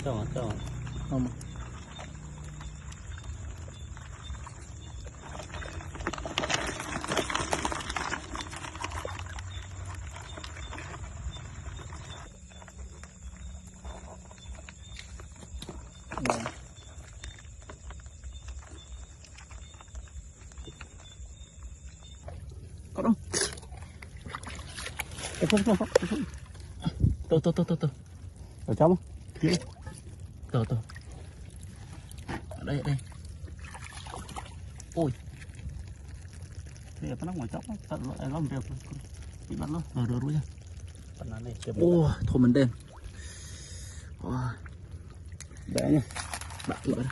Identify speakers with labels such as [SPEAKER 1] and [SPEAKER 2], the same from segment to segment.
[SPEAKER 1] Cho
[SPEAKER 2] không có đâu. Không không không.
[SPEAKER 1] Tôi tôi tôi tôi tôi.
[SPEAKER 2] Ở trong.
[SPEAKER 1] Tôi tôi. Ở đây ở đây. Ôi.
[SPEAKER 2] Thì nó ngoài chóc tận nó làm việc bị bắt luôn.
[SPEAKER 1] Rồi rồi rồi. Ô, thôi mình đen.
[SPEAKER 2] Để nha.
[SPEAKER 1] Bạn lại.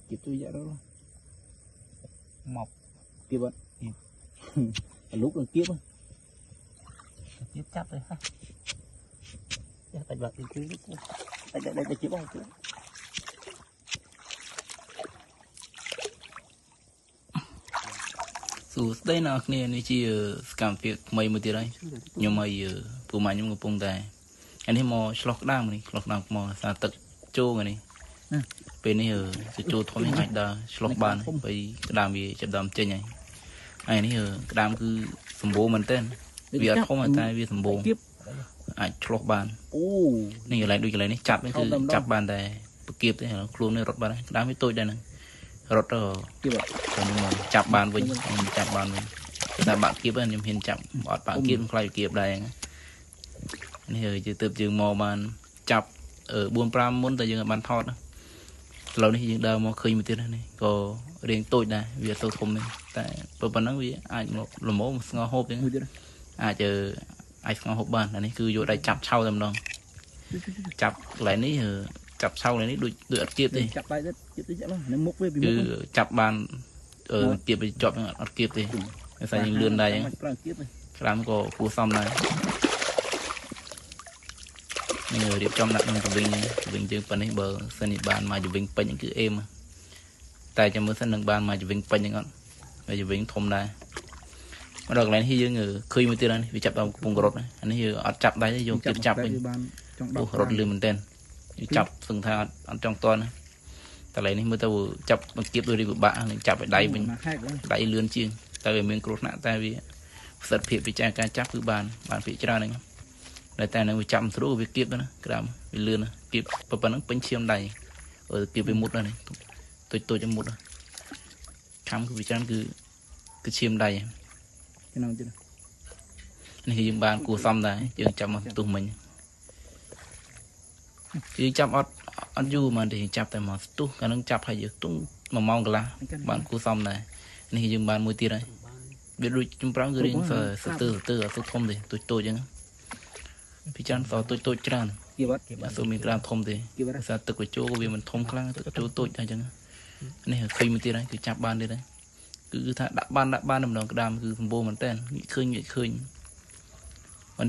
[SPEAKER 2] Kịp tôi dạy đó luôn.
[SPEAKER 1] Mọc
[SPEAKER 2] kịp ạ. Lúc là kiếp á.
[SPEAKER 1] Kiếp chắc rồi ha.
[SPEAKER 2] Tại bạc thì cứ đây đây đây kiếp không kiếp.
[SPEAKER 1] សួស្តីអ្នកគ្នានេះជាសកម្មភាពថ្មីមួយទៀតហើយខ្ញុំឲ្យពូម៉ាខ្ញុំកំពុងតែអានេះមកឆ្លោះក្តាមនេះឆ្លោះក្តាមមកសារទឹកចូលនេះពេលនេះទៅចូលធំនេះអាចដើរឆ្លោះបានពេលក្តាមវាចាប់ដើមចេញហើយហើយនេះក្តាមគឺសម្បូរមែនទែនវាអត់ធំតែវាសម្បូរអាចឆ្លោះបាន
[SPEAKER 2] អូ
[SPEAKER 1] នេះកន្លែងដូចកន្លែងនេះចាប់នេះគឺចាប់បានតែពគៀបទេខ្លួននេះរត់បានក្តាមវាតូចដែរហ្នឹងរត់ទៅខ្ញុំមកចាប់បានវិញខ្ញុំចាប់បានវិញតែបាក់គៀបខ្ញុំហ៊ានចាប់អត់បាក់គៀបខ្លាចគៀបដែរនេះជាទើបយើងមកបានចាប់4 5មុនតែយើងបានថតឥឡូវនេះយើងដើរមកឃើញមួយទៀតនេះក៏រៀងតូចដែរវាអត់សូវធំទេតែប៉ុណ្ណឹងវាអាចមកល្មមស្ងោហូបចឹងអាចអាចស្ងោហូបបានអានេះគឺយកដៃចាប់ឆៅតែម្ដងចាប់កន្លែងនេះចាប់ឆៅកន្លែងនេះដូចដូចអត់គៀបទេ
[SPEAKER 2] ចាប់ដៃទៅគៀបទេចាប់នៅមុខវាពីមុខ
[SPEAKER 1] គឺចាប់បានគៀបវាជាប់អត់គៀបទេដោយសារយើងលឿនដែរអញ្ចឹងក្រាមក៏គួរសមដែរនេះរៀបចំដាក់ក្នុងចវិងចវិងយើងប៉ុណ្នេះបើសិននេះបានមកចវិងពេញគឺអេមតែចាំមើលសិននឹងបានមកចវិងពេញហ្នឹងអត់តែចវិងធំដែរមកដល់កន្លែងនេះយើងឃើញមួយទៀតនេះវាចាប់ដល់កំពុងរត់អានេះយើងអត់ចាប់ដៃទេយកគៀបចាប់វិញរត់លឿនមែនទែនចាប់សឹងថាអត់ចង់តន់តែឡែនេះមើលទៅចាប់បង្គៀបដូចពិបាកនឹងចាប់ឲ្យដៃវិញដៃលឿនជាងតែវាមានគ្រោះថ្នាក់តែវាប្រសិទ្ធភាពវិចារការចាប់គឺបានបានភាគច្រើនហ្នឹងតែនឹងវាចាប់មិនស្រួលវាគៀបទៅណាក្រាមវាលឿនគៀបប៉ុណ្ណឹងពេញឈាមដៃគៀបវាមុតហើយតូចតូចមុតខំគឺវាច្រើនគឺគឺឈាមដៃ
[SPEAKER 2] ក្នុងទៀត
[SPEAKER 1] នេះគឺយើងបានគួរសមដែរយើងចាប់មកទោះមិញគឺចាប់អត់អត់យូរមកទេចាប់តែមកស្ទុះកាលនឹងចាប់ហើយយើងទុំ1ម៉ោងកន្លះបានគួរសមដែរនេះយើងបានមួយទៀតហើយវាដូចជំប្រាំងគឺរៀងសទើសទើអត់ធំទេតូចតូចអញ្ចឹងពីច្រើនសតូចតូចច្រើន
[SPEAKER 2] គៀបអត់
[SPEAKER 1] អត់សូវមានក្រាមធំទេសារទឹកបញ្ចូលក៏វាមិនធំខ្លាំងទឹកចូលតូចដែរអញ្ចឹងនេះឃើញមួយទៀតហើយគឺចាប់បានទៀតហើយគឺថាដាក់បានដាក់បានម្ដងក្តាមគឺសម្បូរមែនតើឃើញឃើញ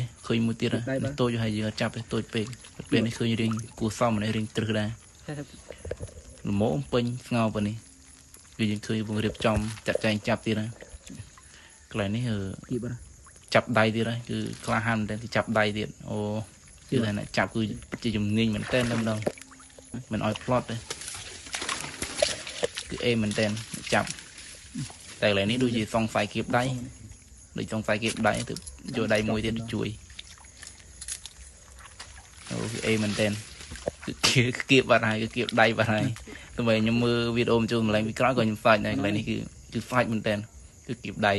[SPEAKER 1] នេះឃើញមួយទៀតហើយតូចហើយយើងអត់ចាប់ទេតូចពេកពេលនេះឃើញរៀងគួរសមនេះរៀងត្រឹសដែរល្មមពេញស្ងោប៉ុណ្នេះគឺយើងឃើញវងរៀបចំចាត់ចែងចាប់ទៀតហើយកន្លែងនេះចាប់ដៃទៀតហើយគឺក្លាហានមែនទែនគឺចាប់ដៃទៀតអូគឺថាអ្នកចាប់គឺពិតជាជំនាញមែនទែនតែម្ដងមិនឲ្យផ្លត់ទេគឺអេមែនទែនចាប់តែកន្លែងនេះដូចជាសង្ស័យគៀបដៃដូចសង្ស័យគៀបដៃទៅយកដៃមួយទៀតជួយអូគឺអេមែនទែនគឺគៀបបាត់ហើយគឺគៀបដៃបាត់ហើយទោះបីខ្ញុំមើលវីដេអូចូលម្លែងពីក្រោយក៏ខ្ញុំសាច់ដែរកន្លែងនេះគឺគឺសាច់មែនទែនគឺគៀបដៃ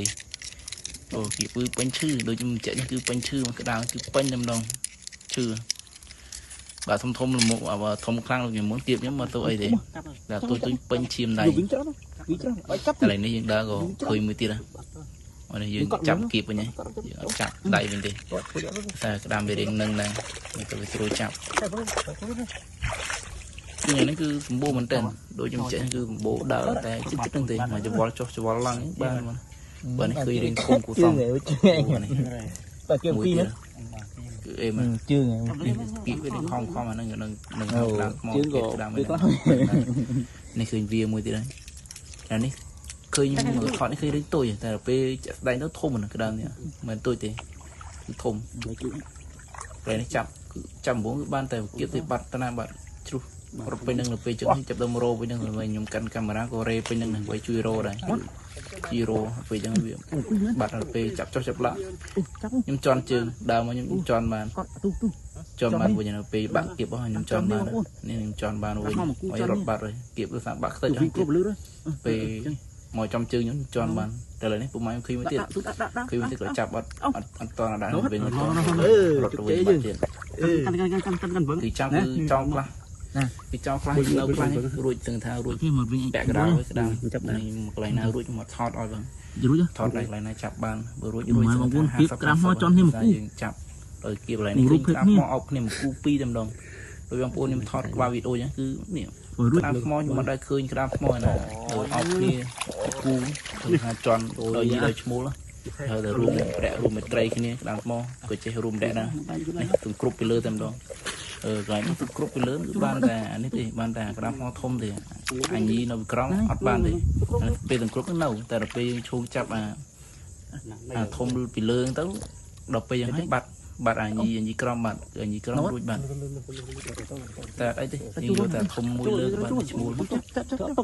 [SPEAKER 1] អូគៀបគឺពេញឈឺដូចខ្ញុំបញ្ជាក់នេះគឺពេញឈឺមកក្តៅគឺពេញតែម្ដងឈឺបាទធំធំល្មមធំខ្លាំងដូចខ្ញុំមុនគៀបខ្ញុំមកទៅអីទេតែទូចទូចពេញឈាមដៃ
[SPEAKER 2] វិញច្រើនវិញច្រើនឲ្យចាប់
[SPEAKER 1] កន្លែងនេះយើងដើរក៏ឃើញមួយទៀតហើយនេះយើងចាប់គៀបវិញហើយយើងអត់ចាប់ដៃវិញទេតែក្តាមវារៀងនឹងដែរទៅវាស្រួលចាប់គឺនេះគឺសម្បូរមែនទែនដូចខ្ញុំចេះគឺសម្បូរដើរតែជិតជិតហ្នឹងទេមកច្បល់ចុះច្បល់ឡើងបានបើនេះឃើញរៀងធំគួរសមនេះ
[SPEAKER 2] តែគៀបពីរណា
[SPEAKER 1] គឺអេម
[SPEAKER 2] ជើង
[SPEAKER 1] គៀបវាខំខំអាហ្នឹងនឹងនឹងក្តាម
[SPEAKER 2] ជើងក៏
[SPEAKER 1] ក្តាមនេះឃើញវាមួយទៀតហើយអានេះ ឃើញមើលថតនេះឃើញរឿងតូចតែដល់ពេលជាក់ស្ដែងទៅធំណាស់ក្តាមនេះមិនតូចទេគឺធំកន្លែងនេះចាប់គឺចាប់ហ្មងគឺបានតែគៀបទៅបាត់តាណាបាត់ជ្រុះរត់ពេញនឹងដល់ពេលចឹងចាប់ដល់មករោពេញនឹងហើយខ្ញុំកាន់កាមេរ៉ាក៏រេពេញនឹងដើម្បីជួយរោដែរជួយរោពេលចឹងវាបាត់ដល់ពេលចាប់ចុះចាប់ឡាក់ខ្ញុំជន់ជើងដើមមកខ្ញុំជន់បានជន់បានវិញនៅពេលបាក់គៀបខ្ញុំជន់បាននេះខ្ញុំជន់បានវិញហើយរត់បាត់ហើយគៀបដូចថាបាក់ខ្ទេចហើយពេលមកចំជើងខ្ញុំជន់បានតែឥឡូវនេះពុកម៉ែខ្ញុំឃើញមួយទៀតឃើញមួយទៀតក៏ចាប់អត់អត់តដាក់វិញរត់ទៅវិញបាត់ទៀត
[SPEAKER 2] កាន់កាន់កាន់កាន់
[SPEAKER 1] គឺចាប់គឺចោលខ្លះគឺចោលខ្លះនៅខ្លះរួចសឹងថារួច
[SPEAKER 2] មកវិញ
[SPEAKER 1] ពាក់កណ្ដាលហើយក្តាមចាប់នេះកន្លែងណារួចមកថតឲ្យបង
[SPEAKER 2] រួច
[SPEAKER 1] ថតឲ្យកន្លែងណាចាប់បានបើរួចរួច
[SPEAKER 2] បងប្អូនគៀបក្រាមមកជន់គ្នាមកគូ
[SPEAKER 1] យើងចាប់ដោយគៀបកន្លែងនេះក្រាមមកអោបគ្នាមកគូពីរតែម្ដងដោយបងប្អូនខ្ញុំថតក្បាលវីដេអូអញ្ចឹងគឺនេះក្រាមថ្មខ្ញុំមិនដែលឃើញក្រាមថ្មឯណាដោយអោបគ្នាគូគឺថាជន់ដោយយីដោយឈ្មោលហើយតែរួមប្រាក់រួមមេត្រីគ្នាក្តាមថ្មក៏ចេះរួមដែរណានេះទង្គ្រប់ពីលើតែម្ដងអឺកន្លែងនេះទង្គ្រប់ពីលើគឺបានតែអានេះទេបានតែក្តាមថ្មធំទេអាញីនៅក្រោមអត់បានទេពេលទង្គ្រប់នៅតែដល់ពេលយើងឈូងចាប់អាធំពីលើទៅដល់ពេលយ៉ាងហ្នឹងបាត់បាត់អាញីអាញីក្រមបាត់អាញីក្រមរួចបាត់តែអត់អីទេយើងយកតែធំមួយលើបានឈ្មោះ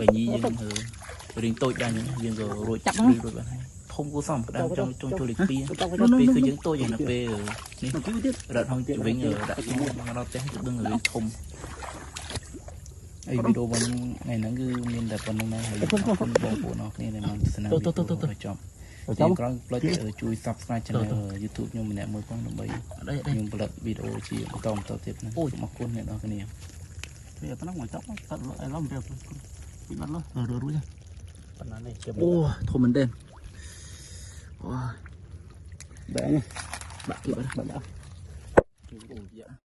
[SPEAKER 1] ពេលញីយើងរៀងតូចដែរយើងក៏រួចរួចបានហើយធំគួរសមក្តាមចង់ចង់ចូលលេខ2ពេលគឺយើងតូចយ៉ាងណាពេលនេះរត់ហងវិញដាក់ឈ្មោះមកដល់ផ្ទះគឺដឹងវាធំហើយវីដេអូរបស់ខ្ញុំថ្ងៃហ្នឹងគឺមានតែប៉ុណ្្នឹងដែរហើយអរគុណបងប្អូនអរគ្នាដែលបានទស្សនាវីដេអូដល់ចប់ជាក្រោយផ្លេចជួយ Subscribe Channel YouTube ខ្ញុំម្នាក់មួយផងដើម្បីខ្ញុំផលិតវីដេអូជាបន្តបន្តទៀតណាសូមអរគុណអ្នកនរគ្នា
[SPEAKER 2] វាប៉ុណ្ណឹងមកចប់កាត់ឥឡូវវាពីបាត់លើរួច
[SPEAKER 3] ប៉ុណ្ណានេះ
[SPEAKER 1] អូធំមែនទេអូ
[SPEAKER 2] បែង
[SPEAKER 1] បាក់គៀបបាត់
[SPEAKER 2] បាត់
[SPEAKER 1] អូយ៉ា